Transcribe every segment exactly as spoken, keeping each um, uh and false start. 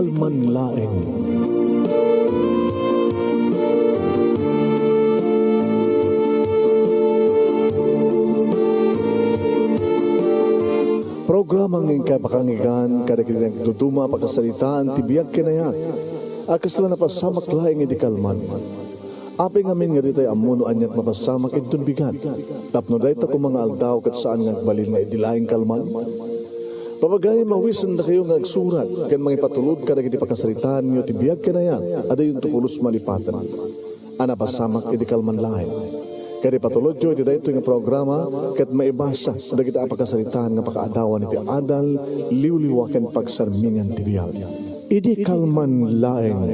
Kalman laeng. Programa nga inkay pakangigan kadagiti nagduduma a pakasaritaan ti biag ken ayat a kasla napasamak laeng idi kalman. Apay ngamin nga ditay ammo no aniat mapasamak inton bigat, tapno dayta koma nga aldaw ket saan nga agbalin nga idi laeng kalman? Papagayam, awisendakayo nga agsurat ken mangipatulod kadagiti pakasaritaanyo ti biag ken ayat a dayonto pulos malipaten a napasamak idi kalman laeng. Ket ipatulodyo iti daytoy nga programa ket maibasa dagiti a pakasaritaan nga pakaadawan iti adal, liwliwa ken pagsarmingan ti biag. Idi kalman laeng.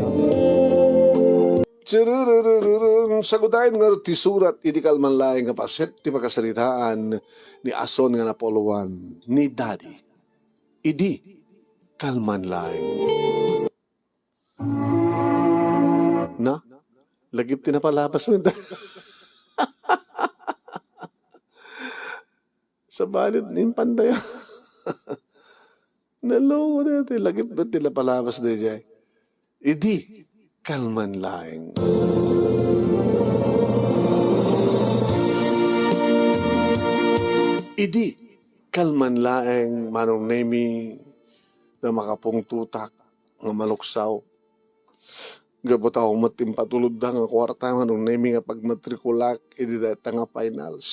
Chirururururun, sagutayen ngarud ti surat idi kalman laeng nga paset ti pakasaritaan ni Ason nga napulowan ni Daddy. Idi kalman laeng. Na? Lagip ti napalabas mo. Sabali, impanda. Naloko na ti lagip na ti napalabas daydiay. Idi kalman laeng. Idi kalman laeng, Manong Nemi, na makapungtotak nga maluksaw. Gapu ta awan met impatulodda nga kuarta, Manong Nemi, nga pagmatrikulak idi dayta nga finals.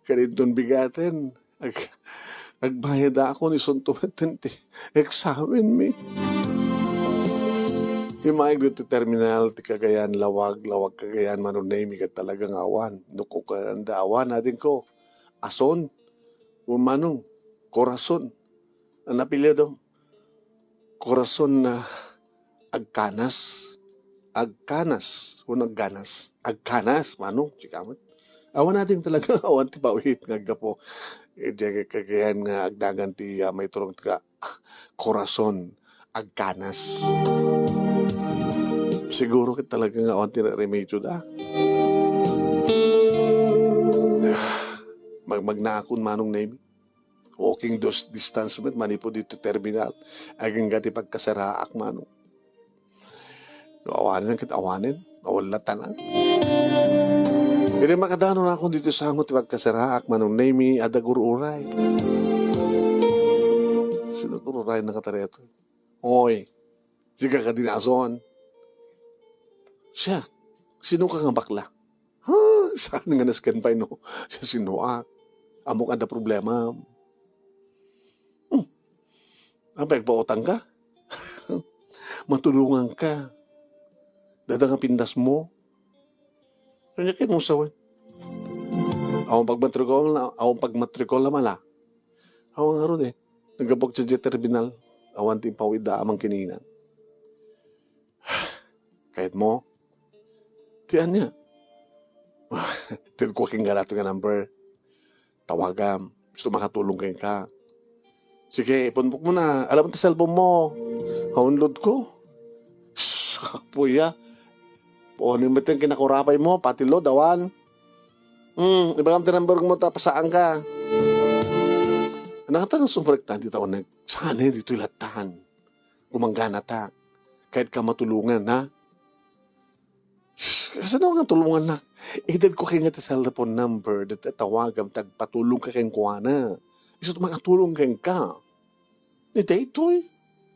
Ket inton bigaten, ag-, agbayadakon isunto met ti examenmi. Immay ditoy terminal ti Cagayan, lawag, lawag Cagayan, Manong Nemi, ket talaga nga awan. Nukukanda awan, adingko. Ason, o Manong, Corazon. Ang apelyido, Corazon na agkanas. Agkanas. Wenno agganas. Agkanas, Manong, sika met. Awan ading talaga, awan ti pawit nga aggapu. Idiay Cagayan nga agdagan ti, ah, maiturong ka, Corazon, agkanas. Siguro ket talaga nga awan ti remedio da. Mag-, magnaakon, Manong Nemi. Walking dos-, distance met manipud iti terminal. Agingga ti pagkasaraak, Manong. No awanen ket awanen, awan latanan. Idi makadanon ako ditoy sango ti pagkasaraak, Manong Nemi, adda gur-uray. Sino gur-uray nakatareto? Oy, sika kadi ni Ason? Siak, sinoka nga bakla? Ha? Saan nga nasken pay no? Siasinoak? Ammok adda problema. Hmm. Apay, agpautang ka? Matulongan ka. Dada nga pindas mo. Kanya kayo mong sawan. Awan pagmatrikol na, awan pagmatrikol na mala. Awan nga ron eh. Nagabag sa jet terminal. Awan ti impawid da amang kininan. Kayat mo? Ti ania? Ti ko king galato nga number. Tawagam. Gusto makatulong kenka. Sige, ipunbok mo na. Alam mo ti cellphone mo. Haunlod ko. Sus, kapuya. Punin mo itong kinakurapay mo. Pati load, awan. Hmm, ibagam ti number mo, ta pasaan ka. Nakatang sumrektan ti taon na. Saan eh, dito'y latan. Gumanggana ta. Kahit ka matulungan, ha? Kasano nga tulungan na? Itedko kay nga ti cellphone number, dat tawagam, tagpatulong ka kenkuana. Isu ti makatulong kenka. Ni daytoy.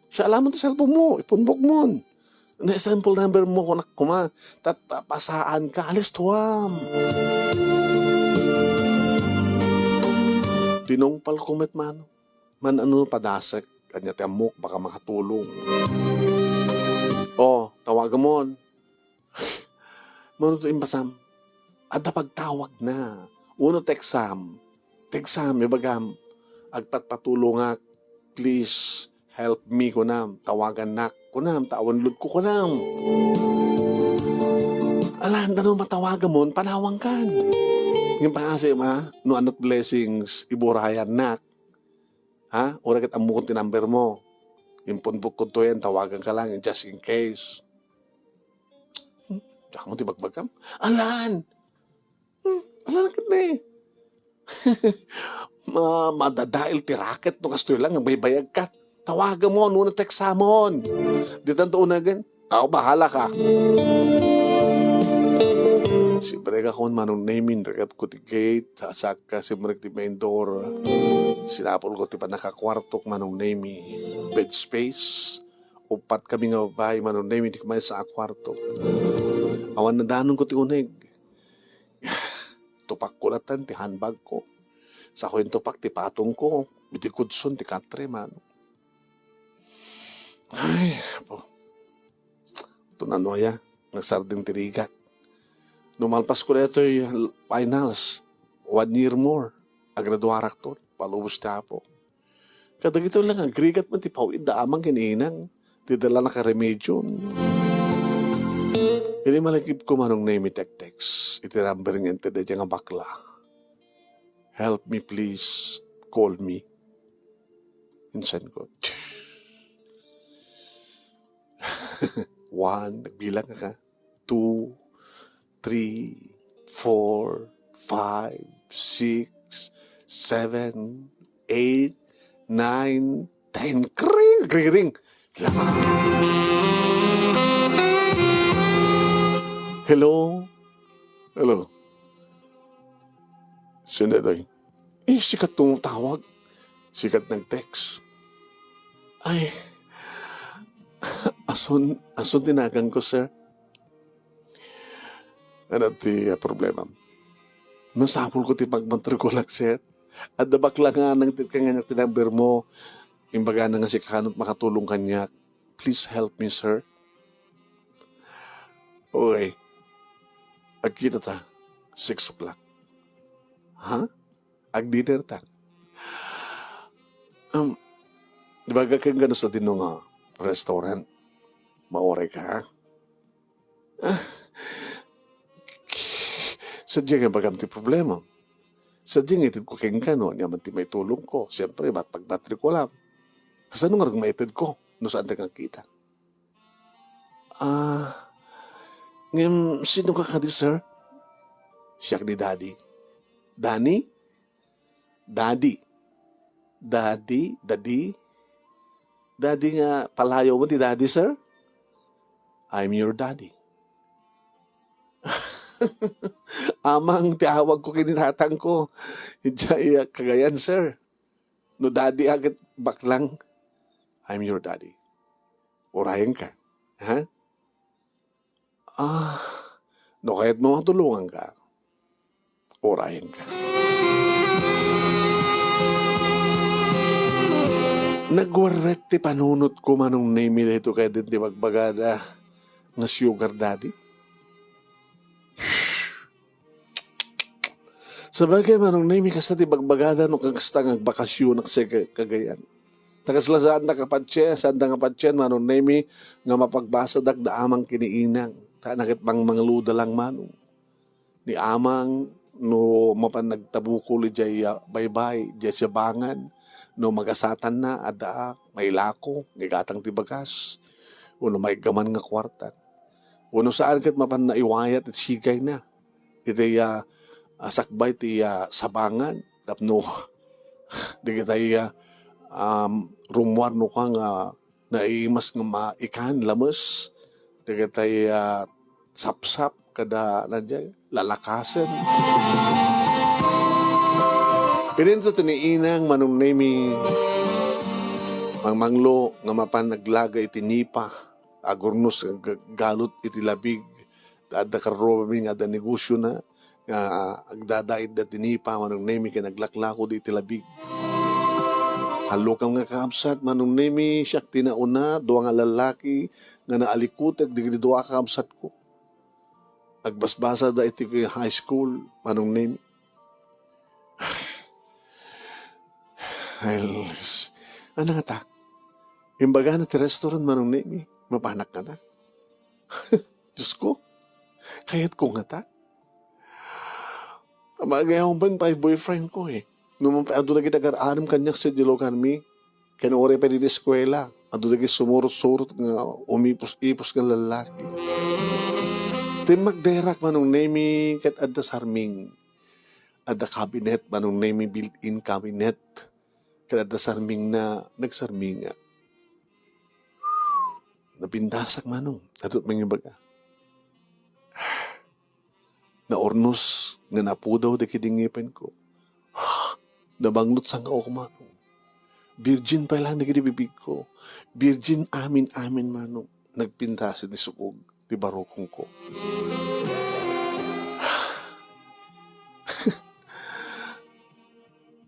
Sa alamon ti cellphone mo, ipunbok mo. Na sample number mo, kunak kuma, tat-, pasaan ka, alis tuam. Tinungpal ko met mano. Man ano padasek, anya ti ammok, baka makatulong. O, tawagam mon. Mano ti imbasam? Adda pagtawag na. Uno teksam. Teksam, ibagam, agpatpatulongak. Please, help me, kunam. Tawagannak, kunam. Tawanlod ko, kunam. Alan, ano matawagan mo? Panawang kan. Ngem paasi, ma, no anat blessings, iburayan nak. Ha? Ura ket ammokon ti number mo. Impunbok ko to yan, tawagan ka lang, just in case. Hmm, diak mo ti bagbagam. Alan! Hmm, alan ket ne. Ma-, madadael ti raket no kastoy lang, baybayag ka. Tawagamon wenno textamon. Ditan to unagen. Aw, bahala ka. Simrek akon, Manong Nemi, inrikatko ti gate, saka simrek ti main door. Sinapulko ti pannakakuartok, Manong Nemi. Bed space. Uppat kami nga babai, Manong Nemi, ti maysa a kuarto. Awan nadanonko ti uneg. Tupakko latta ti handbagko. Sako intupak ti patongko. Iti kudson ti katre, Manong. Ay, apo. Ito na no aya, nagsardeng ti rigat. No malpasko daytoy finals, one year more, agraduarakton, palubos ti Apo. Kadagitoy lang, agrigat man ti pawid da amang ken inang, ti dala na karemedion. Idi malagipko, Manong Nemi, text iti number nga inted daydiay nga bakla. "Help me, please. Call me." Insenko. One, nagbilang ka. Two, three, four, five, six, seven, eight, nine, ten. Kring! Kring, kring! Hello? Hello? Sino daytoy? Eh, sika ti tumawag. Sika ti nag-text. Ay, ason, ason ti naganko, sir? Ano ti, ah, problema? Masapulko ti pagmatrikulak, sir. Adda bakla nga nangted kaniak ti number mo. Imbagana nga sika kano ti makatulong kaniak. Please help me, sir. Okay. Agkita ta. Six o'clock. Ha? Agdinner ta. Um, ibaga kenka no sadino nga restaurant. Mauray ka, ha? Ah, sadiay nga ibagam ti problema. Sadiay nga itedko kenka no ania man ti maitulongko. Siyempre, mat-, pagmatrikulam. Kasano nga maited ko no saan ta nga kita? Ah, ngem, sino ka kadi, sir? Siak ni Daddy. Danny? Daddy. Daddy? Daddy? Daddy nga palayaw mo ti daddy, sir? I'm your daddy. Amang ti awag ko ken ni tatang ko. Idiay, ah, Cagayan, sir. No daddy agit baklang, I'm your daddy. Urayen ka. Ha? Ah, no kayat mo matulungan ka, urayen ka. Nagwarret ti panunot ko, Manong Nemi, daytoy kayat ti bagbagada nga sugar daddy. Sabagay, Manong Nemi, kasta ti bagbagada no kasta nga agbakasyonak sa Cagayan. Ta kasla saanda nga patien, saanda nga patien, Manong Nemi, nga mapagbasadak da amang ken ni inang. Ta naket mangmangluda lang, Manong. Ni amang, no mapan nagtabukol idiay, ah, baybay, idiay sabangan, no magasatanna, adda, mailako, nga igatang ti bagas, wenno maiggaman nga kuarta. Wenno saan ket mapan naiwayat iti sigayna. Iti, ah, ah, sakbay ti, ah, sabangan tapno dagitay, ah, um, rummuar no ka nga naimas nga maikan lames, dagitay, ah, sapsap kada, ano diay, lalakasen. Ininto ti ni inang Manong Nemi, mangmanglo nga mapan naglaga iti nipa, agurnos nga g-, galut iti labig, ta adda karrubami nga adda negosiona, nga agdadaitda ti nipa, Manong Nemi, ken aglaklako di iti labig. Hallokam nga kakabsat, Manong Nemi, siak ti nauna, dua nga lallaki nga naalikutek dagiti dua a kakabsatko. Agbasbasada iti high school, Manong Nemi. Ay, ano nga ta? Imbagana ti restaurant, Manong Nemi. Mapanak nga ta? Diyos ko, kayat ko nga ta? Amagay akong ban pay boyfriend ko eh. No man pay adu dagiti agar-arem kaniak sa di lugar mi, ken uray pay diti eskuela, adu dagiti sumurot-surot nga umipos-ipos nga lallaki. Timmag derak Manong Nemi ket adda sarming. Adda cabinet Manong Nemi, built-in cabinet. Ket adda sarmingna, nagsarmingak. Napintasak, Manong. Adu ti mangibaga. Naurnos nga napudaw dagiti ngipenko. Nabangnot sangaok, Manong. Virgin pay laeng dagiti bibigko. Virgin amin-amin, Manong. Nagpintas ti sukog ti barukongko.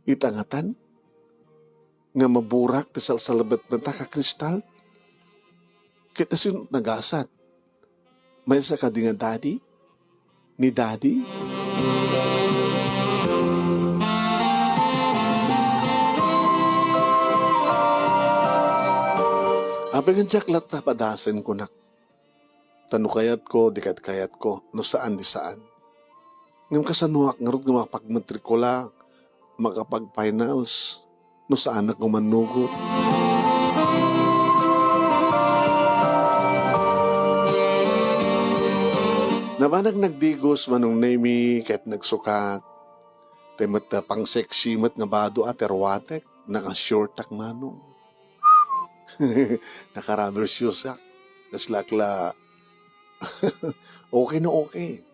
Ita ngatan nga maburak ti salsalbetmenta a kristal? Ket asino ti nagasat? Maysa kadi nga daddy? Ni daddy? Apay nga diak latta padasen, kunak. Ta no kayatko, di ket kayatko, no saan, di saan. Ngem kasanoak ngarud nga makapagmatrikula, makapag-finals, no saanak nga mannugot? Nabanak nagdigos, Manong Nemy, ket nagsukat. Ti met, ah, pang-sexy met nga bado a ti ruatek, naka-shortak, Manong. Naka-rubber shoesak. Kasla-kla. Okay na okay.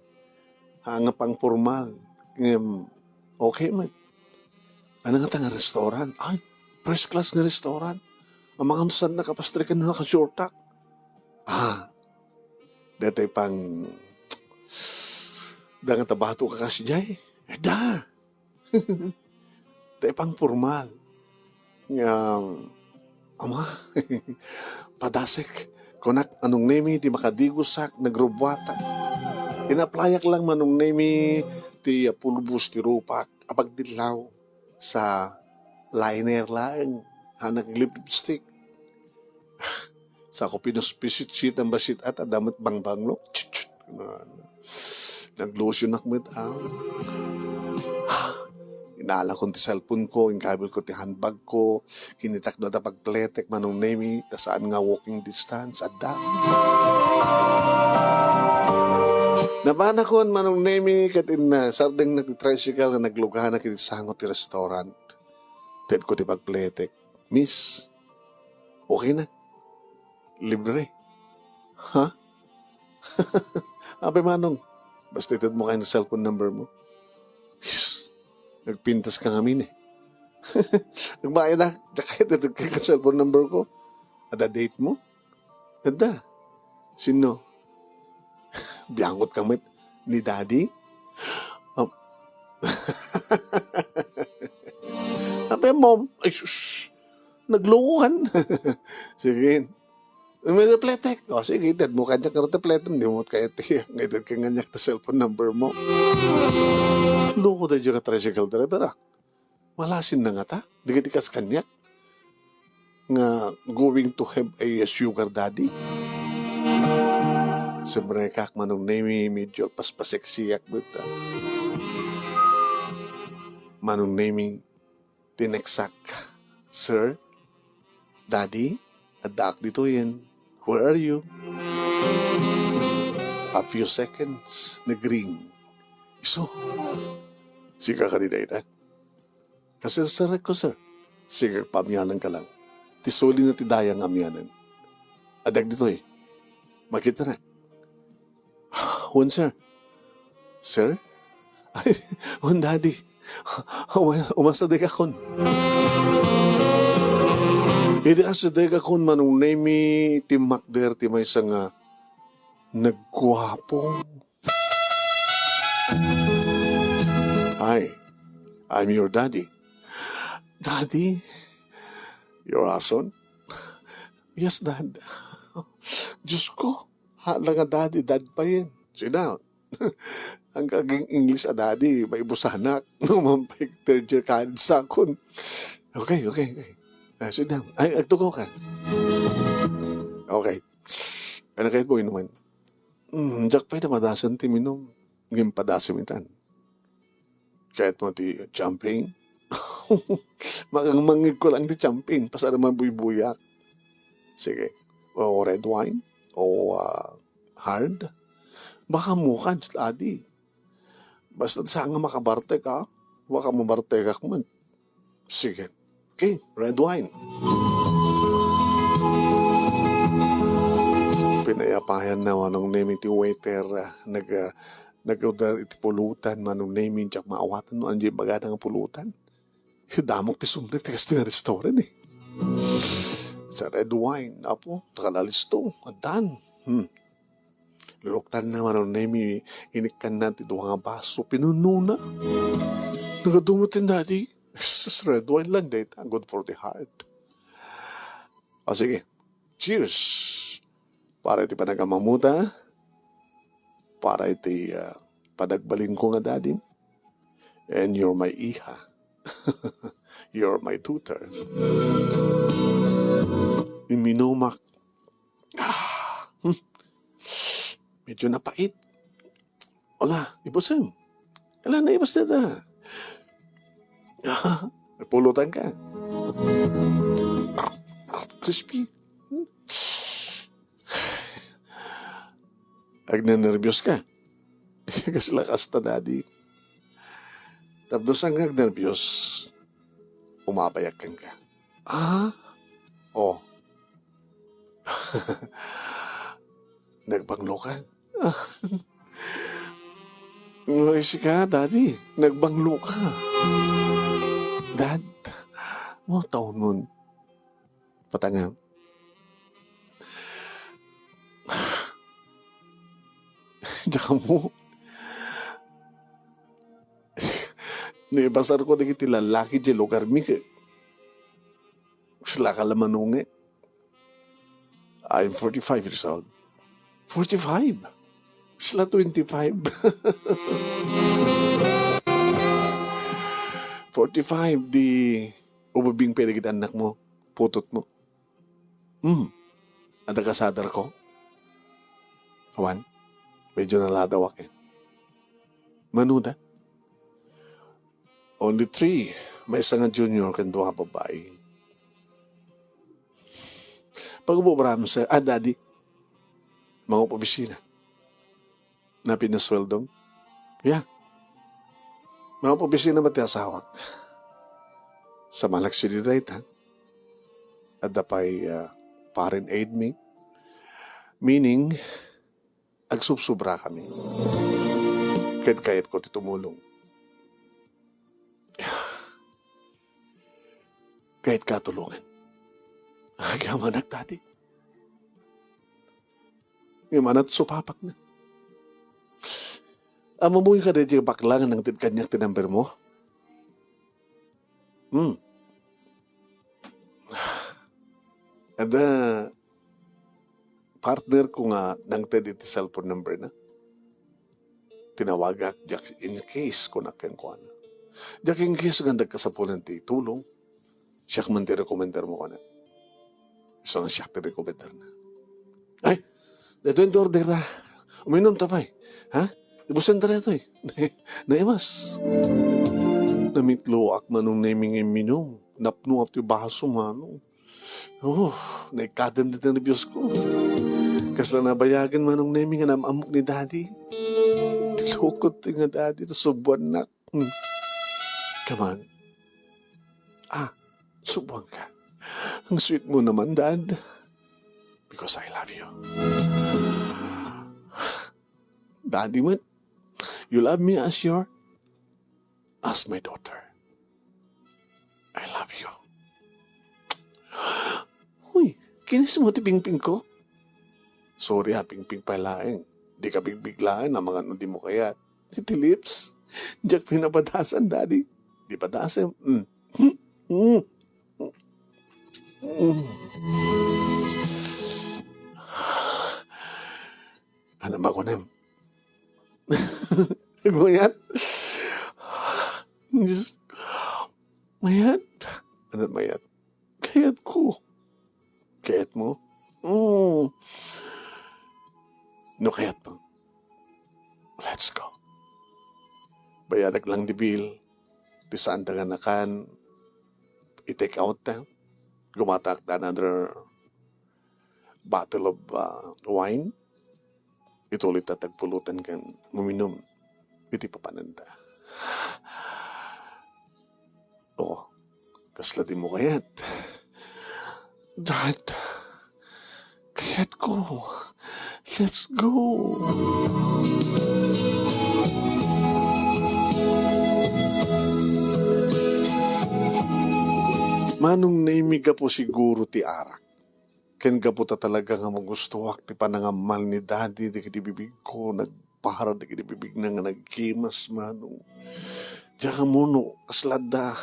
Haan nga pang-pormal. Ngem, okay met. Ania ngata nga restaurant? Ay, first class nga restaurant. Amangan no saan nakapastriken no naka-shortak. Ah, daytoy pang, da ngata bado a kas diay? Da. Daytoy pang-pormal. Ngem, ama, padasek. Kunak, Manong Nemy, di makadigosak, nagrubuatak. In-applyak laeng, Manong Nemy, ti pulbos ti rupak a pagdillaw sa liner laeng, haan nga lipstick. Sako pinuspisit-sit ang basit at adda met bangbanglo. Chut, chut. Naglotionak met, ah. Inalakon ti cellphone ko, inkabilko ti handbag ko, kinitak no adda pagpletek, Manong Nemy, ta saan nga walking distance, adda. Nabanakon, Manong Nemy, ket in, ah, sardengnak ti tricycle nga nagluganak iti sango ti restaurant. Tedko ti pagpletek. Miss, okay na. Libre. Ha? Apay, Manong, basta itedmo kayat ti cellphone number mo. Nagpintas ka ngamin eh. Nagbayad na. Diak kayat itedka ti cellphone number ko. Adda date mo? Adda. Sino? Biangot ka met ni Daddy? Am-, Apay, Mom? Ay, sus. Naglukoan. Sige. May pletek. O, sige, itedmo kaniak nga pletek. Di mo kayat ti, nga itedka kaniak ti cellphone number mo. Loko daydiay nga tricycle driver, ah. Malasin na ngata. Dagiti kas kaniak nga going to have a sugar daddy. Simrekak, Manong Nemy, medyo paspaseksiak met, ah. Manong Nemy, tineksak, "Sir, Daddy, addaak ditoyen. Where are you?" A few seconds, nagring. Isu, sika kadi dayta? Kasirsirak ko, sir. Sige, paamianenka lang. Ti suli na ti daya nga amianen. Adda ditoy. Makitanak. Wen, sir. Sir? Ay, wen, Daddy. Uma-, umasidegakon. Idi asidegakon, Manong Nemy, timmakder ti maysa nga nagguapo. Hi, I'm your daddy. Daddy? Your husband? Yes, Dad. Diyos ko, hala nga daddy, dad pa yan. Sit down. Ang kaging English a daddy, maibusanak. No, mampay third year college sakon. Okay, okay, okay. Ah, sit down. Ay, agtugaw ka. Okay. Ano kayo po inuman? Hmm, diak pay ta madasan ti minum. Ngem padasem itan. Kayatmo ti champagne? Makangmangngegko lang ti champagne, pasar man buybuyak. Sige. O red wine? O, ah, hard? Baka mukan, adi. Basta saan nga makabartek, ha? Baka mabartekak man. Sige. Okay, red wine. Apayan na, Manong Nemi, ti waiter, ah, nag-, ah, nag-order iti pulutan, Manong Nemi, diak maawatan no ania ibagada nga pulutan. Damok ti sumrek ti kastoy nga restaurant, eh. Sa red wine, apo, nakalalis to, addan. Hmm. Luluktan na, Manong Nemi, inikkan na ti dua nga baso, pinunno na. Nagadumot ti daddy. Sus, red wine lang dayta, good for the heart. O, sige. Cheers! Para iti panagamamuta, para iti, ah, panagbalin ko nga daddy. And you're my iha. You're my daughter. Iminumak. Ah, hmm. Medyo napait. Wala, ibusem. Wala na, ibus na ta. Pulutan ka. Crispy. Agnanerbios ka. Kasla kasta, daddy. Tapno saan nga agnerbios, umabayak kenka. Ah? Oh. Nagbanglo ka? Ay, sika, daddy. Nagbanglo ka. Dad, mo taunon. Patangam. Diak ammo. Naibasar ko dagiti lallaki di lugar mi, ke-, sila ka la manunget. I'm forty-five years old. Forty-five? Sila twenty-five. Forty-five, di ubibing pay dagiti annak mo, putot mo. Hmm. Adda kasadar ko? Awan. Medyo naladawak, eh. Manuda? Only three. Maysa nga junior ken dua nga babbai. Pag-ubo, Bram, sir. Ah, daddy. Mangup-opisina. Napinasueldom? Yeah. Mangup-opisina met ti asawak. Sa malaksid dayta, adda pay, ah, foreign aid mi. Meaning, agsubsobra kami. Ket kayatko ti tumulong. Kayat ka tulongan. Agyamanak, daddy. Ngem anat supapak na. Ammomi kadi ti bakla nga nangted kaniak ti number mo? Hmm. Adda partner ko nga nangted iti cellphone number na. Tinawagak, diak in case kunak kenkuana. Diak in case nga nagkasapulan ti tulong. Siak man ti recommender mo kuana. Isu nga siak ti recommender na. Ay, daytoy ti order na. Uminom ta pay. Ha? Ibusen ta daytoy. Naimas. Namitloak, Manong Nemi, nga imminum. Napnoak ti baso, Manong. Oh, naikkaten ti nerbios ko. Kasla nabayagen, Manong Nemi, nga nam-ammok ni daddy. Ti lukot ti nga daddy, ta subuannak. Hmm. Come on. Ah, subuan ka. Ang sweet mo naman, Dad. Because I love you. Daddy met, you love me as your, as my daughter. I love you. Uy, kinis mo ti pingping ko? Sorry ha, pingping pay laeng. Di ka bigbiglaan, amangan no di mo kayat. Iti lips. Diak pinapadasan, daddy. Di padasem. Mm. Mm. Mm. Ano ba kunem? Agmayat? Diyos. Mayat? Ano mayat? Kayat ko. Kayat mo? Mm. No kayat mo, let's go. Bayadak lang di bill. Ti saan ta nga nakan, i-take out ta. Gumatak ta another bottle of, ah, wine. Ituloy ta tagpulutan ken muminum iti papananta. Oh, kasla di mo kayat? Dad, kayat ko. Let's go! Manong Nemi, gapu siguro ti arak. Ken gapu ta talaga nga magustuak ti panangammal ni Daddy dagiti bibigko, nagpara dagiti bibigna nga nagkimas, Manong. Diak ammo no kasla adda.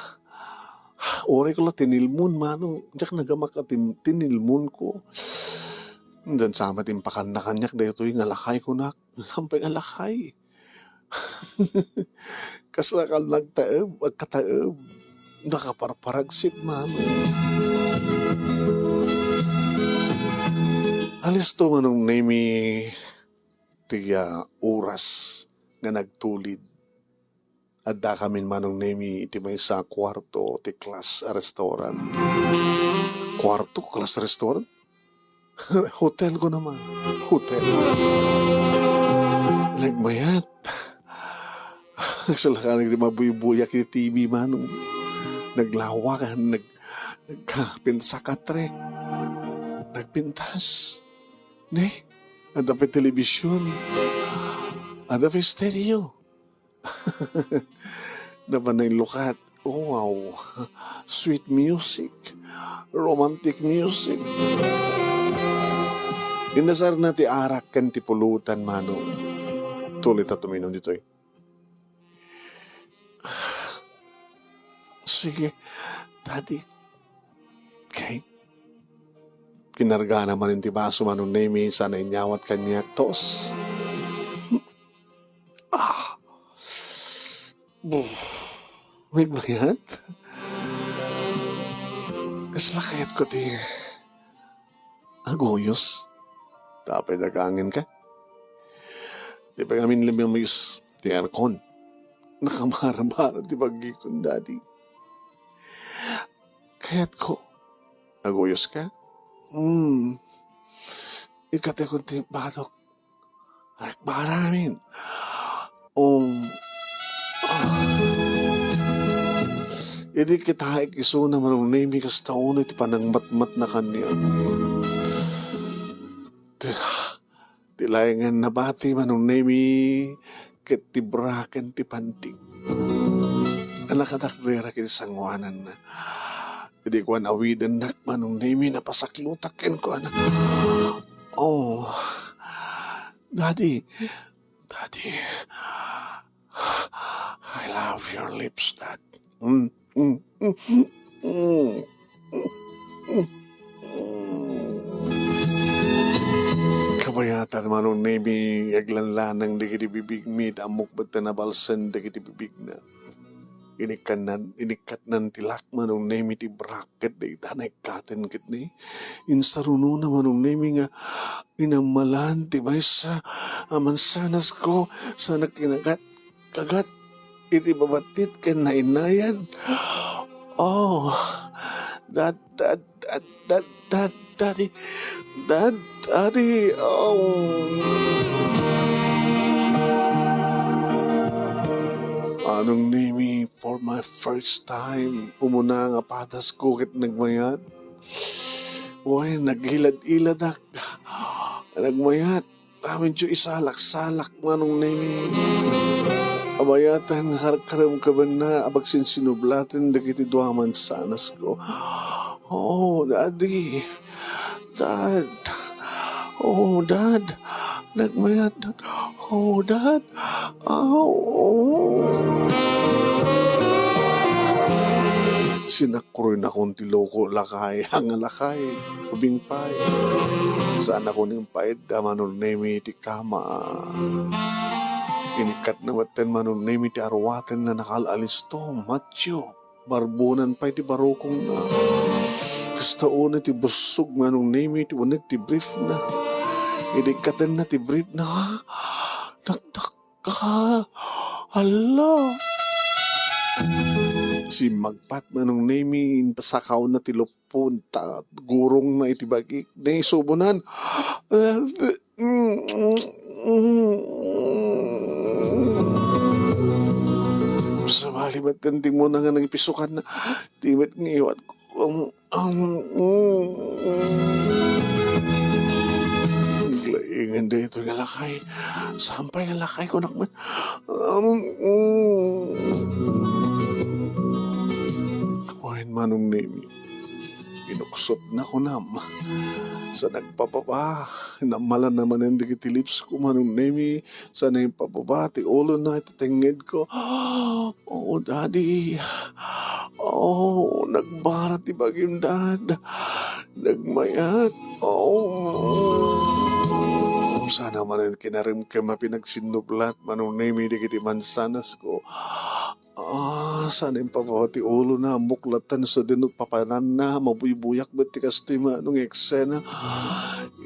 Uray ko la tinilmon, Manong. Diak nagamak a tin-, tinilmonko. Diak sa met impakanna kaniak daytoy nga lakay, kunak. Hampay nga lakay. Kasla kan nagtaeb, agkataeb. Nakaparparagsit, Manong. Alisto, Manong Nemi, ti, ah, oras nga nagtulid. Addakamin, Manong Nemi, iti maysa a kuarto ti class a restaurant. Kuarto, class restaurant? Hotel ko naman. Hotel. Nagmayat. Nagsalakan ti mabuybuyak iti T V, Manong. Naglawakan, nag-, nagkapinsakatre. Nagpintas. Ne? Adda pay television. Adda pay stereo. Napan na inlukat. Oh, wow. Sweet music. Romantic music. Inasarna ti arak ken ti pulutan, Manong. Tuloy ta tuminom ditoy. Sige, Daddy. Okay. Kinargana manen ti baso, Manong Nemi, sana inyawat kaniak. Tos. Ah. Buh. Nagbayat? Kasla kayatko ti aguyos? Tapay nagangin ka? Di pa ngamin lamang mayus ti aircon. Nakamara-mara ti bagikon, Daddy. Kayatko. Aguyos ka? Hmm. Ikkatekon ti badok. Ay, baramin. Um, ah. Idi kitaek isuna, Manong Nemi, kasta unay ti panangmatmatna kaniak. Ti, ti laengen nabati, Manong Nemi, ket ti bra ken ti pantik. A nakadakdera iti sangoananna. Idi kuan awidennak, Manong Nemi, napasaklotak ken kuana, "Oh, Daddy, Daddy, I love your lips, Dad." Mm, mm, mm, mm, mm, mm. Kabayatan, Manong Nemi, aglanlanang dagiti bibigmi, ta ammok met ta nabalsen dagiti bibigna. Inikkatnan, inikkatnan ti lak, Manong Nemi, ti brak ket dayta naikkaten ket ni insarunona, Manong Nemi, nga inammalan ti maysa a mansanasko sana kinagat-kagat iti babattit ken nainnayan. Oh, Dad, Dad, Dad, Dad, Dad, Daddy, Dad, Daddy, oh. Manong Nemi, for my first time, umuna nga padasko ket nagmayat. Wen, naghilad-iladak. Nagmayat. Amin ti isalak-salak, Manong Nemi. Abayatan nga karkarem-kemenna a pagsinsinublaten dagiti dua a mansanasko. Oh, Daddy. Dad. Oh, Dad. Nagmayat, Dad. Oh, Dad. Aw, oh. Sinakroynakon ti loko, lakay, nga lakay, ubing pay. Saanakon impaidda, Manong Nemi, ti kama. Inikkatna metten, Manong Nemi, ti aruatenna, nakal-alisto, matio. Barbonan pay ti barukongna. Kasta unay ti bussog, Manong Nemi, ti uneg ti briefna. Idi ikkatenna ti briefna, dakdak-, Ka, hala. Simmagpat, Manong Nemi, impasakawna ti luppo, ta gurongna iti bagik. Naisubonan. Sabali met ken ti muna nga nangipisukanna. Di met ngiwat ko. Ang, ang, mm, mm. Naglaing Indi itoy nga lakay. Saan pay nga lakay, kunak man. Um, mm. Wen, Manong Nemi. Inuksot na kunam. Sa nagpababa, nammalan na manen dagiti lips ko, Manong Nemi. Sa nagpababa ti ulo na iti tengnged ko. Oh, Daddy. Oh, nagbara ti bagim, Dad. Nagmayat. Oh. Sana manen kinarem ken mapinagsinnublat, Manong Nemi, dagiti mansanas ko. Ah, sana impababa ti ulo na, buklatan sa dinut papanan na, mabuybuyak bet ti kastoy, Manong, eksena.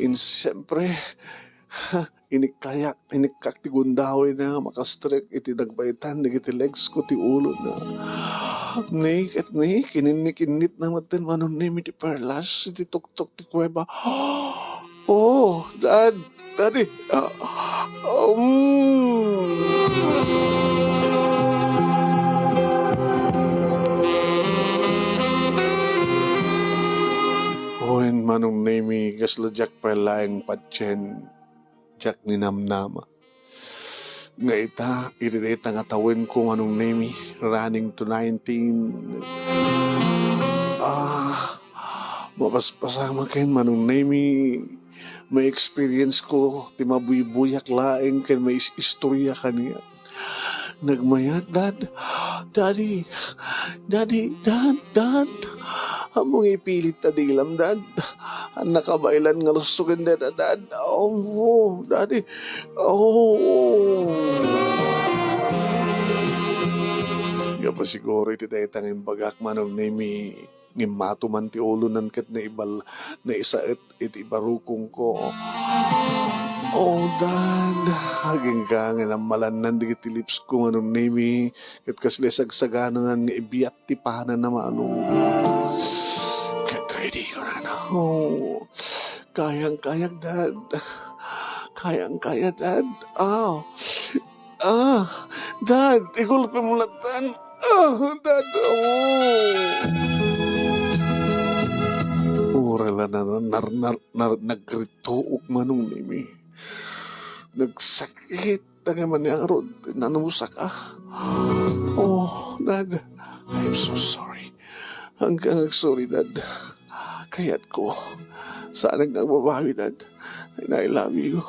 In, siyempre, inikkayak, inikkak ti gundaway na makastrek iti nagbaetan dagiti legs ko ti ulo na. Ni ket ni, kininnik-innit na metten, Manong Nemi, ti perlas iti tuktok ti kuweba. Oh, Dad, Daddy, ah, um. Wen, Manong Nemi, kasla diak pay laeng patien, diak ninamnama. Nga ita, iti dayta nga tawen ko, Manong Nemi, running to nineteen. Ah, mapaspasamaken, Manong Nemi, ma-experience ko ti mabuybuyak laeng ken mais-istorya kaniak. Nagmayat, Dad. Daddy, Daddy, Dad, Dad. Ammom nga ipilit ta dilam, Dad. Nakabaelan nga lusso ken dayta, Dad. Oh, Daddy. Oh. Gapu siguro iti dayta nga imbagak, Manong Nemi, ngem matuman ti ulonan ket naibal-, naisaet iti ibarukongko. Oh, Dad, agingga nga nammalannan dagiti lips ko, Manong Nemi, ket kasla sagsagananan nga ibiat ti pananna, Manong. Get ready, Manong. Oh, kayang-kaya, Dad. Kayang-kaya, Dad. Ah, ah, Dad, igulpem latta. Ah, Dad, oh. Uray la na, nar-, nar-, nar-, nagrituok, Manong Nemi. Nagsakit nga maniarod, nanusak, ah. Oh, Dad, I'm so sorry. Agingga nga sorry, Dad. Kayatko. Saanak nga agbabawi, Dad. And I love you.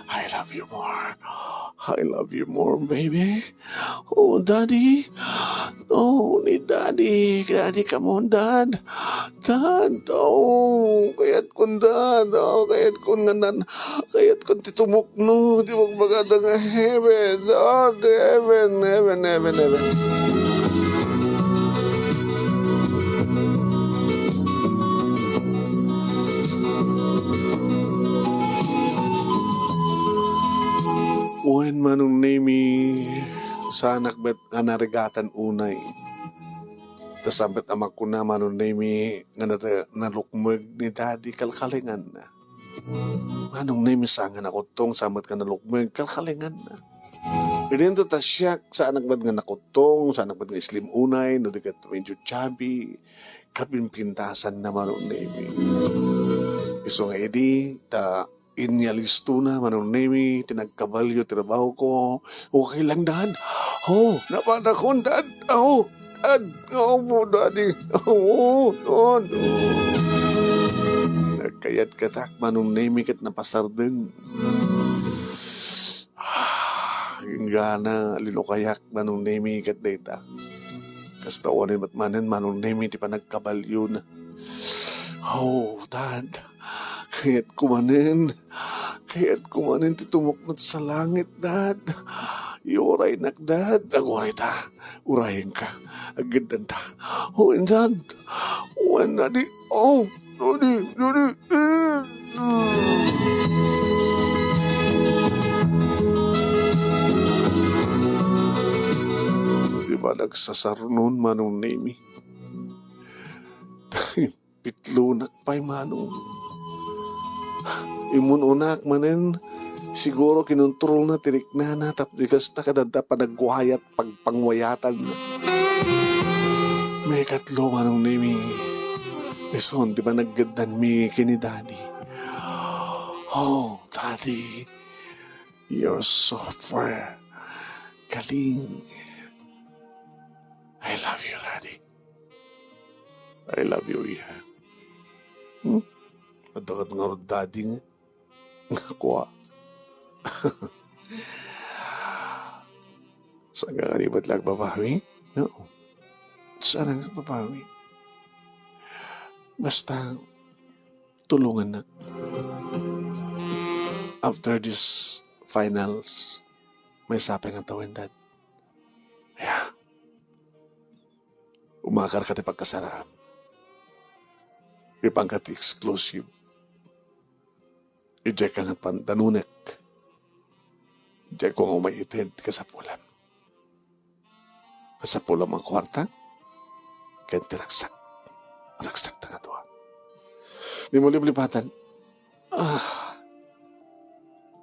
I love you more. I love you more, baby. Oh, Daddy. Oh, ni Daddy. Daddy, come on, Dad. Dad, oh, kayatkon, Dad. Oh, kayatkon nga nan-, kayatkon ti tumukno, ti magbagada nga heaven. Dad, heaven, heaven, heaven, heaven. Wen, Manong Nemi, saanak met nga narigatan unay. Ta saan met a makuna, Manong Nemi, nga nata-, nalukmeg ni Daddy, kalkalinganna. Manong Nemi, saan nga nakuttong, saan met nga nalukmeg, kalkalinganna. Idinto ta siak, saanak met nga nakuttong, saanak met nga slim unay, no di ket medyo chubby, kapinpintasanna, Manong Nemi. Isu nga idi, ta inyalistona, Manong Nemi, ti nagkabalio ti trabaho ko. Okay lang, Dad. Oh, napanakon, Dad. Oh, Dad. Opo, Daddy. Oh, Dad. Nagkayatkatak, Manong Nemi, ket napasardeng. Ah, inggana, linukayak, Manong Nemi, ket dayta. Kasta unay met manen, Manong Nemi, ti panagkabaliona. Oh, Dad. Kayatko manen. Kayatko manen ti tumukno sa langit, Dad. Iuraynak, Dad. Aguray ta. Urayenka. Aggeddanta. Oh, Dad. Wen, Daddy. Oh, Daddy, Daddy. Di ba nagsasarnon, Manong Nemi? Pitlonak pay, Manong. Immun-unak manen, siguro kinontrolna ti riknana tapno di kasta, kadada panagwayat pagpangwayatanna. Maikatlo, Manong Nemi, isun ti panaggeddami ken ni Daddy. Oh, Daddy, you're so fair. Galing. I love you, Daddy. I love you, Iha. Hmm? Adda ket ngarud Daddy nga. Kua. Saan ka kadi met la agbabawi? No. Saan ka agbabawi? Basta, tulongannak. After this finals, maysa pay nga tawen, Dad. Yeah. Umakar ka ti pagkasaraam. Ipan ka ti exclusive. Idiay ka nga pandanunek. Idiay ko nga umay-ited ti kasapulam. Kasapulam a kuarta, ken ti ragsak. Ragsak ta nga dua. Dimo liplipatan. Ah.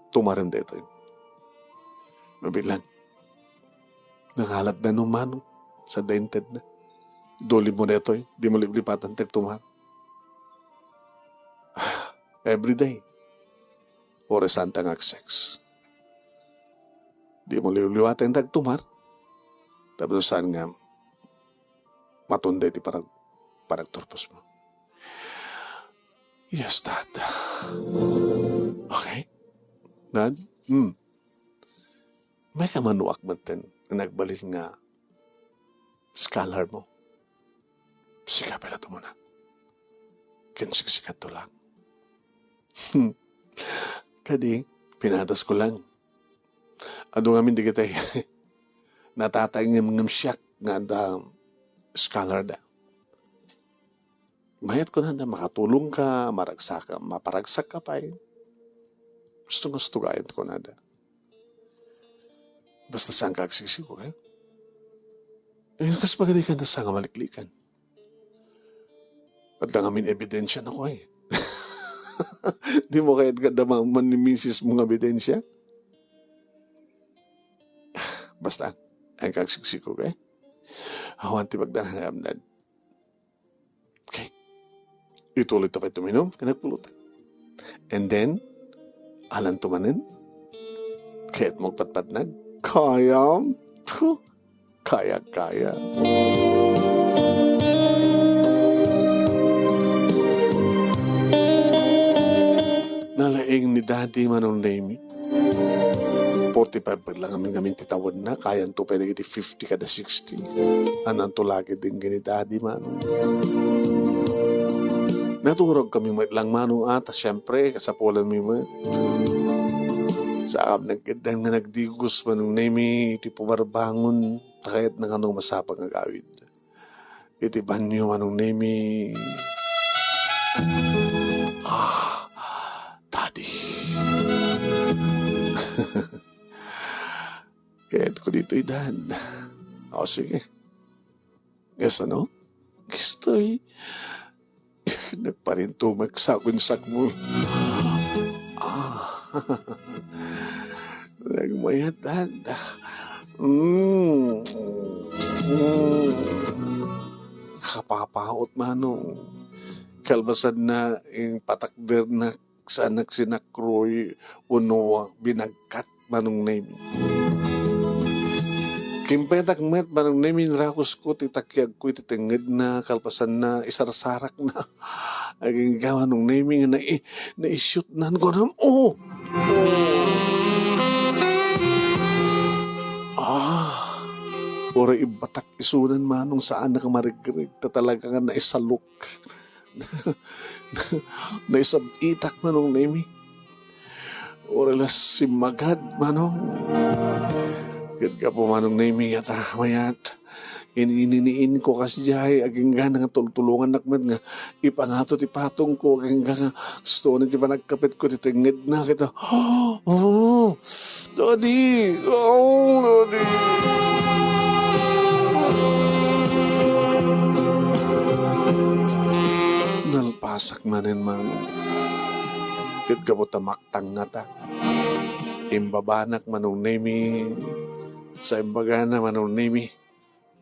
Tumarem daytoy. Mabilang. Nangalatda no mano, sa dentedna. Dulimo daytoy, dimo liplipatan ti agtumar. Every day. Oras saan ta nga ag-sex. Dimo liwliwaten ti agtumar. Tapno saan nga matunday ti parag-, paragturposmo. Yes, Dad. Okay? Dad? Hmm. Mayka manuak metten nga nagbalin nga scholar mo. Sika pay la tumuna. Ken siksikadto lang. Kadi, pinadas ko lang. Adu ngamin dagiti natatay ngem, ngem siak nga adda scholar da. Mayat kunada, makatulong ka, maragsak ka, maparagsak ka pay. Gusto nga sutugayan kunada. Basta saan ka agsiksiko, eh? Eh, kas pagadi ka na sa nga maliklikan. Adda ngamin ebidensya na ko, eh. Di mo kayat nga dama man ni misis mo nga ebidensya? Basta, ang kagsiksiko, eh. Awan ti pagdangan nga amnan. Okay. Ituloy ta pay tuminom, ken agpulutan. And then, alan tumanen, kayat mo agpatpatnag? Kayam? Puh, kaya, kaya. Nalaing ni Daddy Manong Nemy. Forty-five pay lang amin ngamin ti tawenna, kayanto pay dagiti fifty kada sixty. Ananto lagi denggen ni Daddy Manong. Naturog kami met lang Manong a, ta siempre, kasapulan mi met. Saan nagkiddan nga nagdigos Manong Nemy iti pumarbangon, ta kayatna nga no masapang agawid. Iti banyo Manong Nemy. Ah, Daddy. Kayat ko ditoy, Dad. O, sige. Kasano? Kastoy. Nagparinto met sa akin sakmo. Ah. Nagmayat, Dad. Mm. Mm. Kapapaot, Manong. Kalpasanna, ing patakdernak, saanak sinakroy, wenno binagkat, Manong Nemy. Kimpetak met, Manong Nemy, inrakusko ti takiagko iti tengngedna, kalpasanna, isarsarakna. Agingga, Manong Nemy, nga nai-, naisiutnan ko nam-, oh! Ah, uray ibbatak isunan, Manong, saanak a marigreg, ta talaga nga naisalok. Naisab-itak, Manong Nemy. Uray la simmagad, Manong. Ket gapu, Manong Nemy, ata mayat. In-, ininiin ko kasdiay, agingga nga tultulongannak met nga ipangato ti patong ko, agingga nga gusto ni ti panagkapit ko ti tengngedna, ket, oh, Daddy! Oh, Daddy! Nalpasak manen, Manong. Ket gapu ta maktangngata. Imbabanak, Manong Nemy. Sa imbagana, Manong Nemy,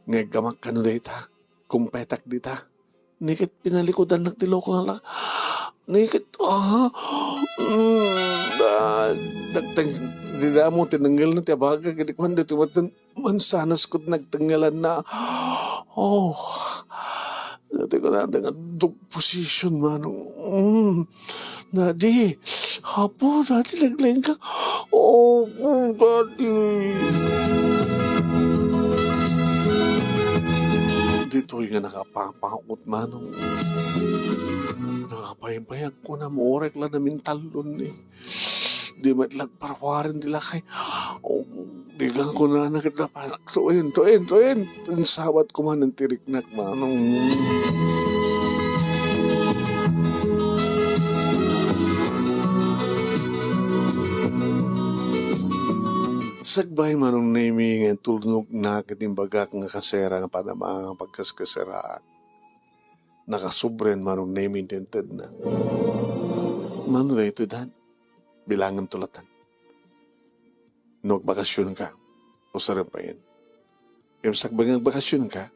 nga iggamak kano dayta. Kumpetak dita. Ni ket pinalikudannak ti loko nga la-, ni ket, ah, mm, Ah, nagteng-, dida mo, tinengngel na ti abagak, idi kuan, ditoy met mansanas ket nagtengngelan na. Oh, dati ko na nga dog position, manong. Mm. Dadi, apo, dadi, laglaing ka. Oh, oh, dadi. Ditoy nga nakapapakot, manong. Nakapaypayag ko na, maurek la na mintallon ni. Di met lagparwaren ti lakay. Oh, di ka kunana ket napanak. Tuin, tuin, tuin. Insabat ko man ti riknak, manong. Sakbay, Manong Nemi, nga tulnogna ket imbagak nga kasera nga panama nga pagkaskaseraak. Nakasubren, Manong Nemi, ti intedna. Mano daytoy, Dad? Bilangen to latta. No agbakasyon ka, usaren payen. Ngem sakbay nga agbakasyon ka,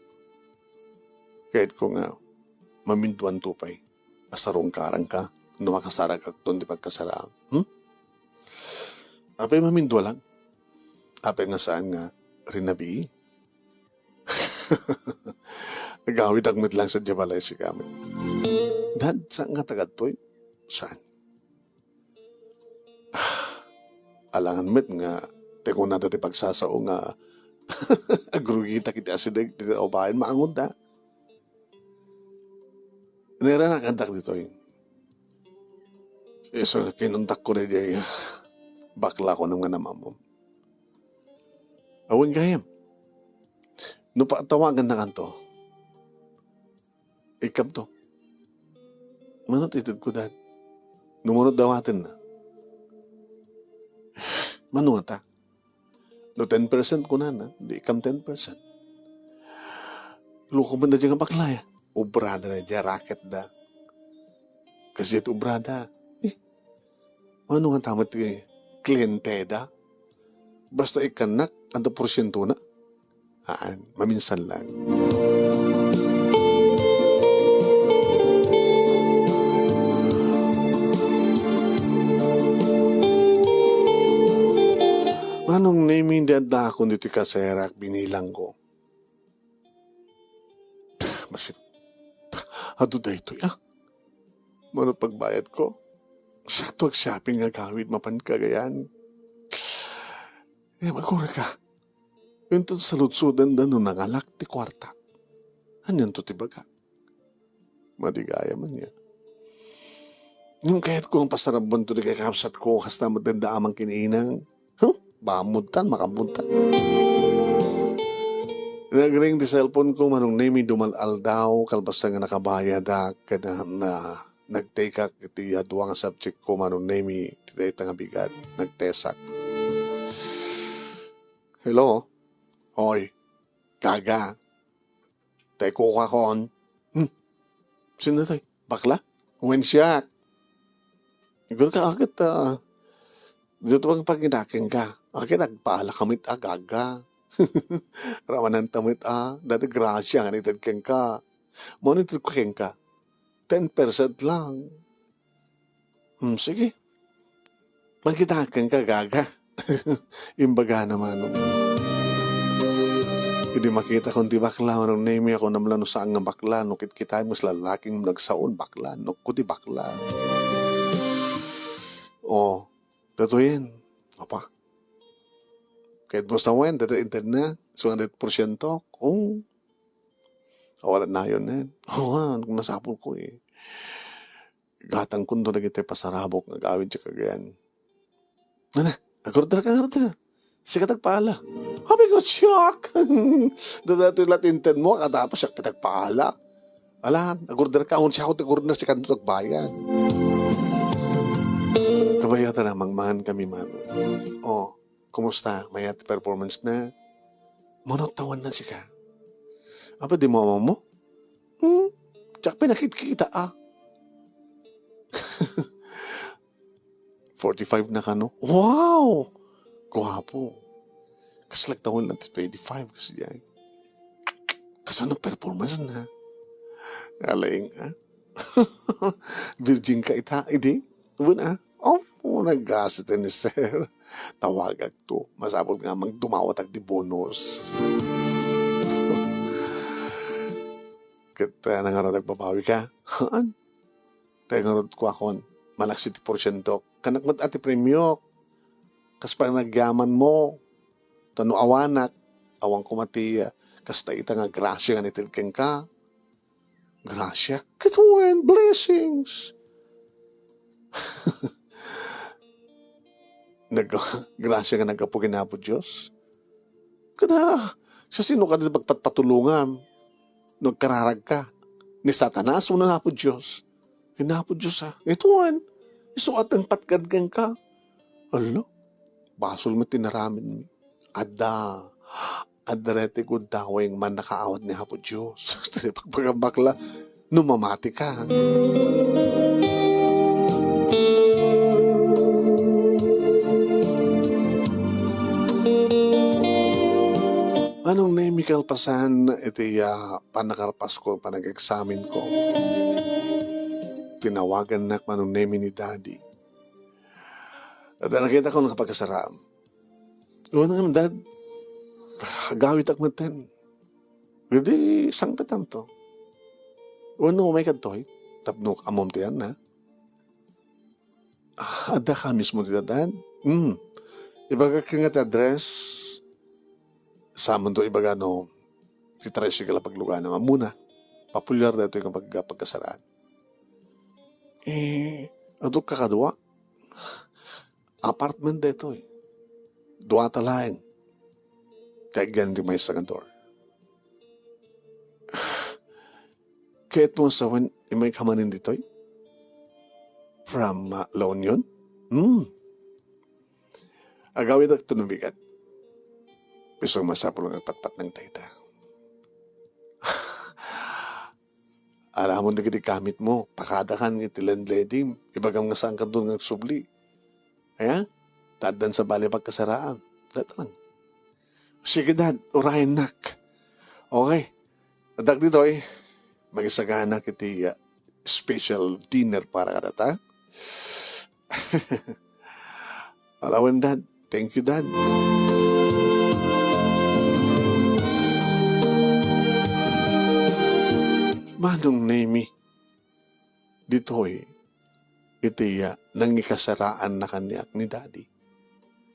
kayat ko nga maminduan to pay. Asarungkaran ka, no makasaragakton ti pagkasaraam. Hmm? Apay mamindua lang? Apay nga saan nga rinabii? Agawidak met lang sadiay balay sika met. Dad, saan nga tagadtoy? Saan? Alangan met nga ti kunada ti pagsasao nga agrugita iti asideg ti naubayan, maangonda. Nairanakandak ditoy. Isu nga kinuntakko daydiay bakla ko nga namamom. Awan gayam. No patawagannakanto, ikkanto. Mano ti itedko, Dad? No mano dawatenna? Mano ngata? No ten percent kunana, di ikkan ten percent. Loko man da dyan nga bakla, ya. Obrada na dyan, racket da. Kasi iti obrada, eh, mano ngata met ti kliente da? Basta ikkannak, anta porsiento na? Haan, maminsan lang. Manong Nemi, di adda akon ditoy kaserak, binilang ko. Masit. Adu daytoy, ah. Mano pagbayad ko? Sakto ag shopping nga gawid mapan Cagayan. Eh, magkura ka. Inton saludsodanda no nangalak ti kuarta. Anianto ti baga? Madigaya man ya. Ngem kayatko nga pasarabon to di kay kabsat ko, kasta met denda amang kin inang. Huh? Bamudtan, makamudtan. Nagring ti cellphone ko, Manong Nemi, dumal aldaw, kalpasan nga nakabayadak, ket na, na, nag-take ak iti dua nga subject ko, Manong Nemi, ti dayta nga bigat, nag-test ak. Hello? Hoy, Gaga. Tay kuka kon. Hmm. Sino tay? Bakla? Wen siak. Igor ka, aket, ah, dito pang paginakin ka. Aket, agpala ka met, ah, Gaga. Rawanan ta met, ah, dati grasya nga ited kenka. Mao ni ited ko kenka. Ten percent lang. Hmm, sige. Makitaken ka, Gaga. Imbagana, Manong. Idi makita kon ti bakla, Manong Nemi, ako naman no saan nga bakla, no kitkita mo sa lalaking nagsaon, bakla, no ko ti bakla. Oh, datoyen. Apa? Kahit mo sa wen, dati internet, two hundred porsyento. Oh. Awala nayon, eh. Oh, ano, masapul ko, eh. Gatang kundo dagiti pasarabok nga agawid ti Cagayan. Nana, agorder ka ngarud. Sika ti agpaala. Abi ko, siak! Dadato la ti inted mo, katapos siak ti agpaala. Alan, agorder ka, awan siak ti agorder, sika ti agbayad. Kabayatan a mangmangan kami man. Oh, kumusta? Mayat ti performance na? Mano tawen na sika? Apa di mo ammo? Hmm? Diak pinakitkita, ah. Forty-five na kano? Wow! Guwapo. Kas lagtawan lang ti twenty-five kasi diay. Kasano performance na? Galing, ah. Virgin ka ita, idi? Wen, ah. Oh, O, naggasat ni sir. Tawagak to. Masapul nga magdumawatak di bonus. Ket, ah, nangarod agbabawi ka? Haan. Tay ngarud kuakon, malaksid ti porsiento. Kanak met a ti premiok. Kas panagyamanmo. Ta no awanak, awan koma ti, ah, kasta ita nga grasia nga naited kenka. Grasia? Ket wen, blessings. Nag-, grasia nga naggapu ken Apo Dios. Kada, siasino kadi ti pagpatpatulongam? No agkararagka, ni Satanas wenno Apo Dios? Ni Apo Dios, a. Ket wen, isu a ti nangpatgad kenka. Ala, basol met ti inaramidmi. Adda, adda daytoy gundaway nga mannakaawat ni Apo Dios. Ti pagpagambakla, no mamatika. Manong Nemi, kalpasan iti, ah, pannakarpasko, panag-examinko, tinawagannak, Manong Nemi, ni Daddy. Adda nakitak nga pagkasaraan. Wen ngem, Dad, agawidak metten. Idi sangpetanto. Wenno umay kadtoy, tapno ammom ti yan, ha? Ah, adda ka mismo ti dadan? Hmm. Ibagak nga ti address. Samonto ibaga no ti tricycle a pagluganam. Ammona, popular daytoy nga pag-, pagkasaraan. Eh, aduk kakadua? Apartment daytoy. Duata laeng. Ti agyan ti maysa nga door. Kayatmo a sawen, imay ka manen ditoy? From, ah, La Union? Hmm. Agawidak to no bigat. Isu masapul nga agpatpatneng dayta. Aramon dagiti gamitmo, pakadakan iti landlady, ibagam nga saankanto nga agsubli. Aya? Ta addan sabali a pagkasaraam. Dayta lang. Sige, Dad, urayennak. Okay. Addak ditoy, magisaganak iti, ah, special dinner para kadata. Alawen, Dad. Thank you, Dad. Manong Nemi, ditoy, iti, ah, nangikasaraanna kaniak ni Daddy.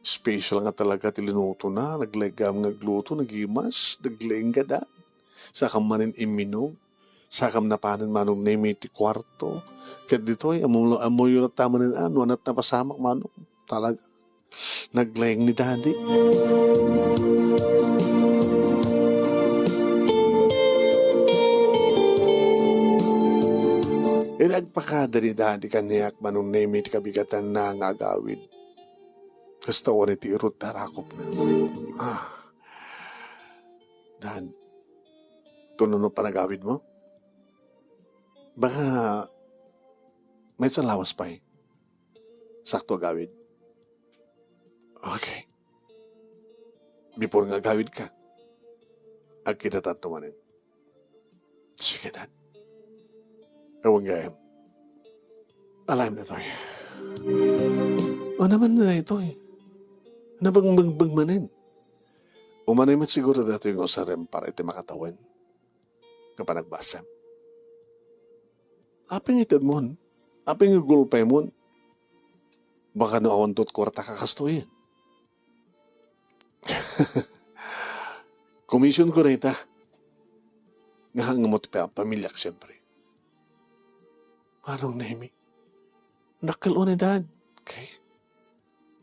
Special nga talaga ti linutona, naglaingam nga agluto, nagimas, naglaing, Dad. Sakam manen imminum, sakam napanen, Manong Nemi, ti kuarto. Ket ditoy, ammo-, ammoyo latta manen, a, no ania ti napasamak, Manong. Talaga. Naglaing ni Daddy. Idi agpakada ni Daddy kaniak, Manong Nemi, ti kabigatanna nga agawid. Kasta wen iti irut ti arakupna. Ah. Dad, tuno no panagawidmo? Baka maysa lawas pay. Sakto agawid. Okay. Before nga agawidka, agkitatanto manen. Sige, Dad. Awan gayam. Alam na tayo. O naman na ito eh. Nabangbangbang manen. Umanay met siguro datoy nga usarem para iti makatawen nga panagbasam. Apay nga itedmon? Apay nga igulpaymon? Baka no awan tot kuarta ka kastoyen. Commission ko na ita. Nga hangmo ti pa-, pamilyak, siyempre. Manong Nemi. Dakkel unay, Dad. Okay.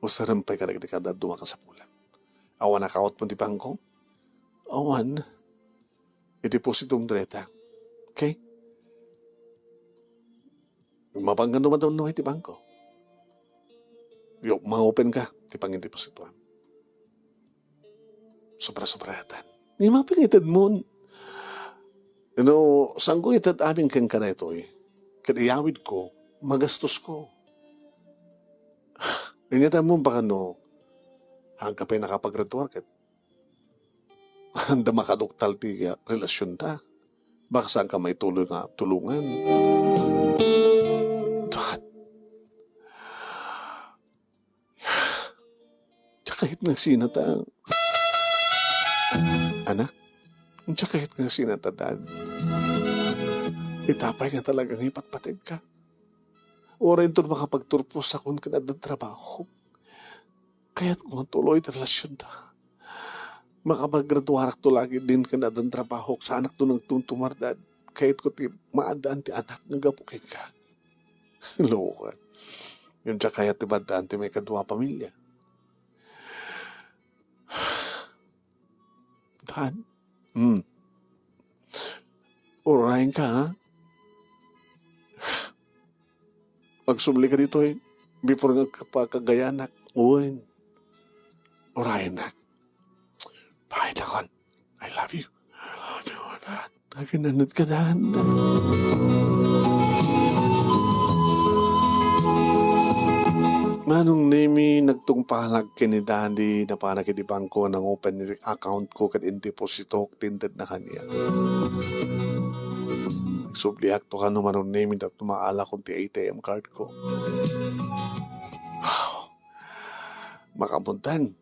Usarem pay kadagiti kada duma ka sapulak. Awan accountmo ti bangko? Awan. Idepositom dayta. Okay? Mapangan no madamdama iti bangko. Yo, ma-open ka, ti pangidepositoam. Sobra-sobra yatan. Ni mapingited mo. You know, saan ko ited amin ken ka daytoy? Ket iyawid ko, magastos ko. Inyatan mo baka no, haan ka pay nakapaggraduar ket haan da makaduktal ti, ah, relasyon ta. Baka saan ka maituloy nga tulongan. Dad. Ket nga sinata. Ana? Unja kayat nga sinata, Dad? Ita pay nga talaga nga ipatpategka. Uray inton makapagturpos sakon ken addan trabaho. Kayatko nga tuloy ti relasionta. Makapaggraduarakto laeng din ken addan trabaho, saanakto nagtumtumar, Dad. Kayatko ti maaddaan ti anak nga gapu kenka. Loka. Ngem diak kayat ti baddaan ti maikadua a pamilia. Dad? Hmm. Urayenka, ha? Agsubli ka ditoy before nga agpakagayanak. Wen. Urayennak. Bye, Dakon. I love you. I love you, Dad. Akinanad ka, Dad. Manong Nemi, nagtungpalag ken ni Daddy, napanak iti bangko, nang-open ni account ko, ket indepositok ti intedna kaniak. Nagsubliakto kano, Manong Nemi, tapno maalakon ti A T M card ko. Wow! Makamuntan.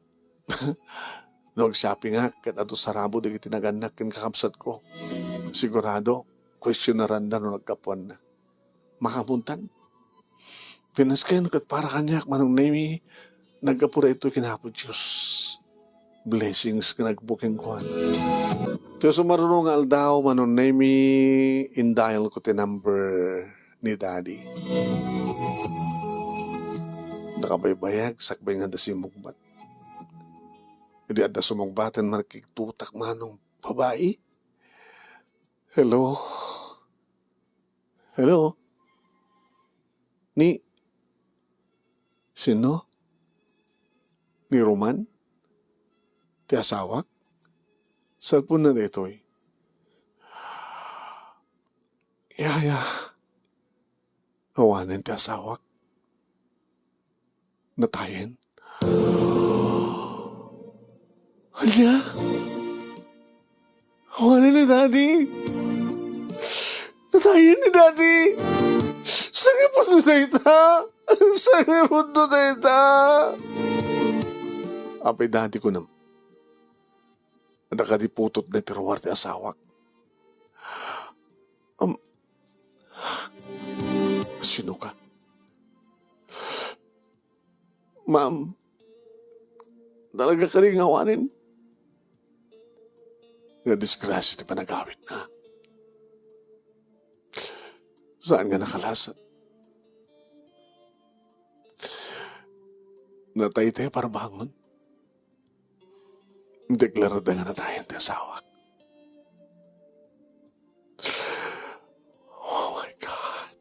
No agshoppingak, ket adu sarabo dagiti nagannak ken kakabsatko. Sigurado, questionaranda no naggapuanna. Makamuntan. Ti nasken ket para kaniak, Manong Nemi, naggapu daytoy ken Apo Dios. Blessings nga nagbuking kuan. Ti sumaruno nga aldaw, Manong Nemi, indial ko ti number ni Daddy. Nakabaybayag, sakbay nga adda simmungbat. Idi adda sumungbaten, markigtutak manong babai. Hello? Hello? Ni, sino? Ni Roman? Ti asawak? Cellphone na daytoy. Yaya. Awanen ti asawak. Natayen. Ania? Awanen ni Daddy. Natayen ni Daddy. Sangipon dayta. Sangipon dayta. Apay, Daddy, kunam. Adda kadi putotna iti ruar ti asawak. Am, sino ka? Ma'am, talaga kadi nga awanen? Nadisgrasya ti panagawidna. Saan nga nakalasat? Nataytay a parbangon. Deklarada nga natayen ti asawak. Oh my God.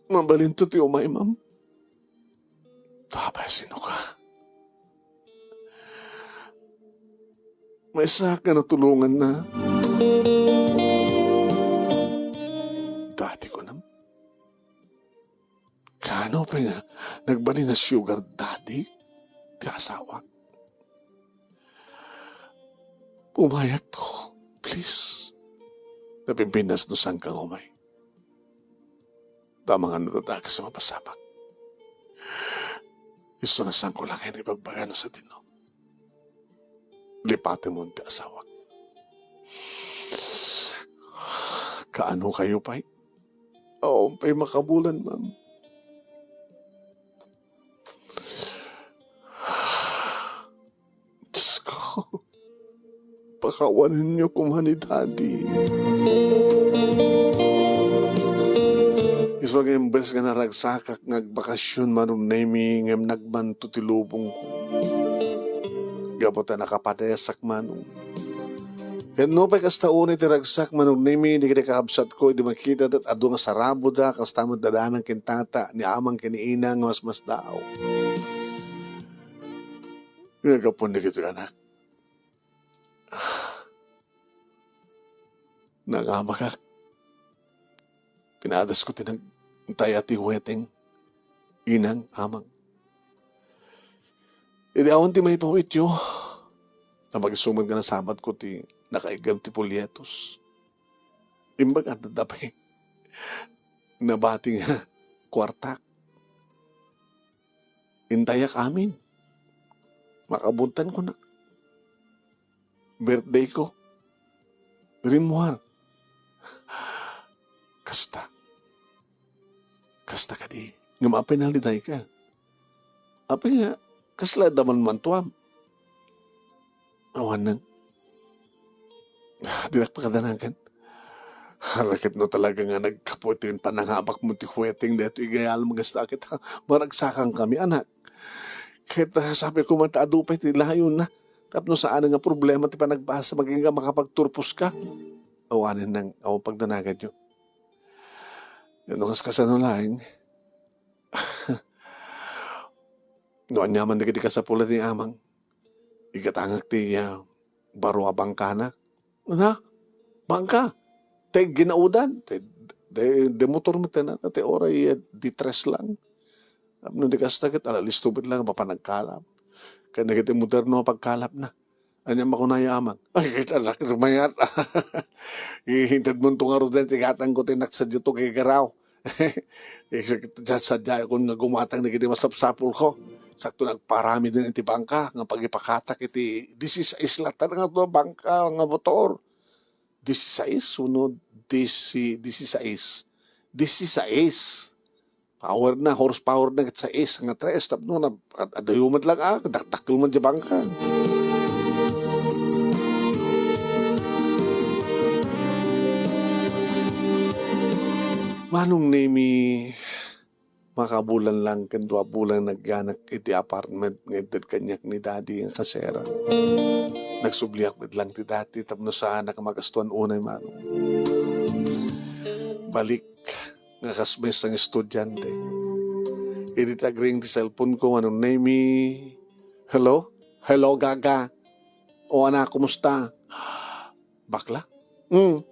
Mabalinto ti umay, ma'am. Tapay, sino ka? Maysa ka natulonganna. Daddy, kunam. Kaano pay nga nagbalin a sugar daddy ti asawak? Umayakto, please. Napimpinas no saan ka nga umay. Tama nga no dadakes a mapasabak. Isu nga saan ko laeng ibagbaga no sadino. Lipatemon ti asawak. Kaano kayo pay? Awan pay makabulan, ma'am. Diyos ko, pakawanenyo koma ni Daddy. Isu nga imbes nga naragsakak nga agbakasyon, Manong Nemi, ngem nagmanto ti lubongko. Gapu ta nakapadesak, Manong. Ket nupay kasta unay ti ragsak, Manong Nemi, dagiti kakabsatko, idi makita ket adu nga saraboda, kasta met dadanan ken tata, ni amang ken ni inang nga masmasdaaw. Nga gapu dagitoy, anak. Nangamakak. Pinadasko ti nagtaya ti weteng, inang, amang. Idi awan ti maipawityo, ta magisumad nga nasabatko ti nakaiggab ti polyetos. Imbag adda pay nabati nga kuartak. Intayak amin. Makabuntan ko na. Birthday ko. Rimmuar. Kasta. Kasta kadi. Nga mapenalidayka. Apay nga, kasla daman mantuam. Awanen. Ah, dinak pakadanagan. Hala ket no talaga nga naggapu iti panangabakmo ti wedding daytoy gayam, kasta ket, ha, maragsakang kami, anak. Ket, ah, sabi ko man ta adu pay ti layonna. Tapno saan nga problema ti panagbasa, maginga makapagturpos ka. Awanen nang, awan pagdanaganyo. Yan, no, kas-, kasano laeng? No aniaman dagiti kasapulan ni Amang, igatangak ti, ah, baro a bangkana. Na? Bangka? Ti ginaudan? Ti, ti, ti motor met, ti uray, ah, di tres lang. Tapno di kasta ket, ala, listo met lang, mapan nagkalap. Ken dagiti moderno a pagkalapna. Ania makunayo, Amang? Ay, ket anak, rumayat. Ihintedmonto ngaruden ti gatangko ti nak sadiay gagaraw. Sadiay, sadiay kon nga gumatang dagiti masapsapulko. Sakto nagparamiden iti bangka nga pagipakatak iti disisais latta nga bangka nga motor. Disisais wenno disi-, disisais? Disisais. Power na, horsepower na ket sais nga tres, tapno na, ad-, adayo met lang, ah, dakdakkel met diay bangka. Manong Nemi, makabulan lang ken dua bulan nagyanak iti apartment nga inted kaniak ni Daddy nga kasera. Nagsubliak met lang ti dati tapno saanak a magastuan unay, Manong. Balik nga kas maysa nga estudiante. Idi ti agring ti cellphone ko, Manong Nemi. Hello? Hello, Gaga. O, anak, kumusta? Bakla? Hmm.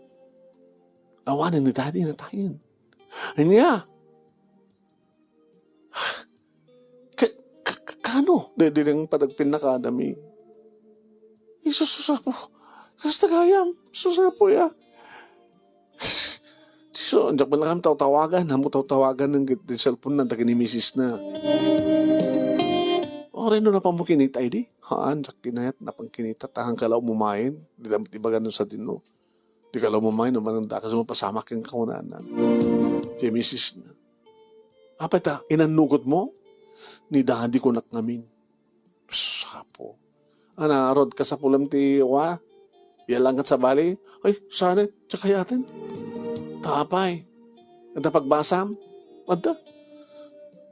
Awanen ni Daddy, natayen. Ania? Ka-, ka-, ka-, kano? Di, di nang padagpinnakadami. Isus, susapo. Kasta gayam, susapo ya. So, diak man lang tawtawagan, ammo tawtawagan ng git-, di cellphone na, dagiti misis na. O, reno na pammukinita, idi? Haan, diak kinayat, napangkinita, tahan ka la umumain, di damat ibagan no sa dino. Di ka la umumain, no, manang dakas mo pasamak yung kaunana. Di misis na. Apay ta, inannugot mo? Ni Daddy ko nak ngamin. Sapo. Ana, arod kasapulem ti wa? Iya langkat sa bali? Ay, saan eh? Tsaka yaten. Tapay. Adda pagbasam? Adda.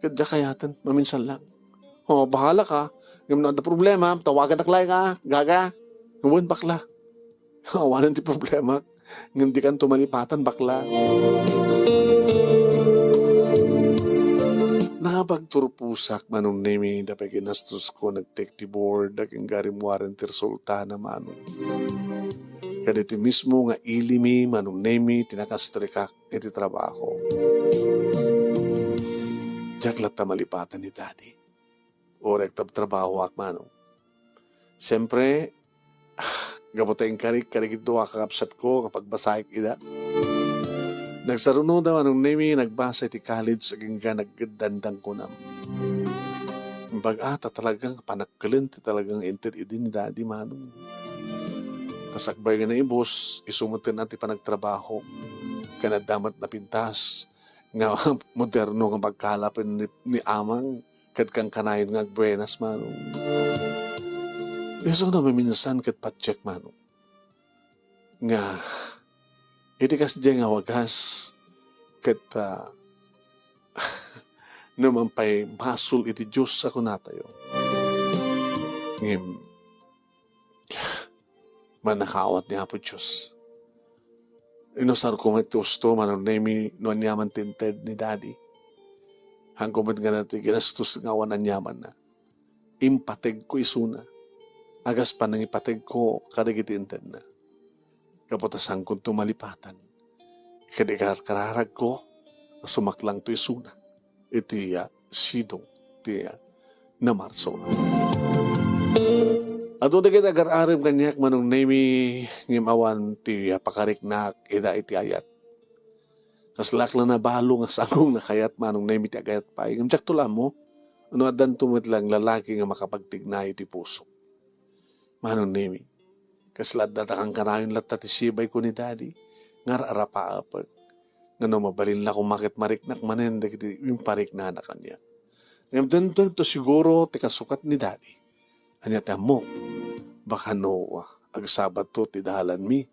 Kadya kayaten, maminsan lang. Oh, bahala ka. Ngem no adda problema, tawagan tak laeng, Gaga. Wen, bakla. Awanen ti problema. Ngem dikanto malipatan, bakla. Napagturposak, Manong Nemi, dapay ginastosko, nag-take ti board, agingga rimmuaren ti resultana, Manong. Kadagiti mismo nga ilimi, Manong Nemi, ti nakastrikak iti trabaho. Diak latta malipatan ni Daddy. Uray agtabtrabahoak, Manong. Siempre, gapu ta inkarik kadagiti dua a kakabsatko nga pagbasaek ida. Nagsarunoda, Manong Nemi, nagbasa iti college agingga naggeddandang kunam. Imbag-a ta talagang panakkelen ti talagang inted idi ni Daddy, Manong. Ta sakbay nga naibus, isu met ti panagtrabaho. Ken adda met napintas nga moderno nga pagkalap ni, ni Amang ket kankanayon nga agbuenas, Manong. Isu no maminsan ket patiek, Manong, nga iti kasdiay nga wagas ket, ah, no man pay basol iti Dios a kunatayo. Ngem, mannakaawat ni Apo Dios. Inusarko met ti usto, Manong Nemi, no aniaman ti inted ni Daddy. Haanko met nga nati ginastos nga awan aniamanna. Impategko isuna. Agaspan nangipategko kadagiti intedna. Gapu ta saankonto malipatan. Ket ikarkararagko a sumaklangto isuna iti, ah, sidong ti, ah, Namarso. Adu dagiti agar-arem kaniak, Manong Nemi, ngem awan ti, ah, pakariknak ida iti ayat. Kaslak la nabalo nga saanko nga kayat, Manong Nemi, ti agayat pay. Ngem diakto la ammo. No addanto met lang lalaki nga makapagtignayo ti pusok. Manong Nemi, kasla adda ta kankanayon latta ti sibay ko ni Daddy, nga ar-arapaapek. Nga no mabalinla koma ket mariknak manen dagiti impariknana kaniak. Ngem daytoy siguro ti kasukat ni Daddy. Ania ti ammok? Baka no, ah, agsabatto ti dalanmi.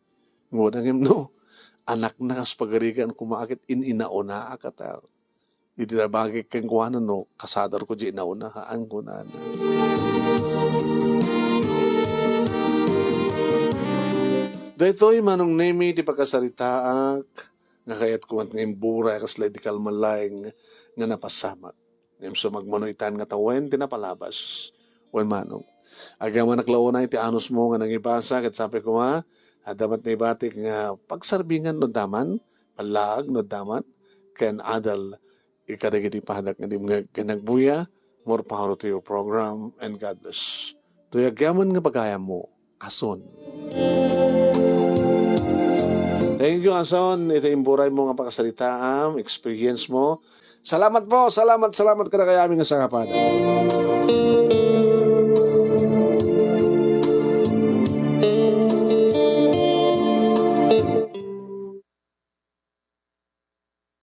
Ngunit ngem no, anakna kas pagarigan koma ket in-inauna a kata. Iti nabagik kenkuana no, kasadarko di inauna, haan kunana. Daytoy Manong Nemi ti pagkasaritaak, nga kayat ko met nga imburay a kasla idi kalman laeng nga napasamak. Ngem sumagmano itan nga tawen ti napalabas. Wen Manong, agyamanak la unay ti anusmo nga nangibasa ket sapay koma, adda met naibatik nga pagsarbingan no adda man, pallaag no adda man, ken adal kadagiti padak nga di nga nagbuya. More power to your program and God bless. Toy agyaman nga pagayammo, Ason. Thank you, Ason. Iti imburay mo nga pakasaritaam, experience mo. Salamat po, salamat, salamat kadakayo amin nga sangapada.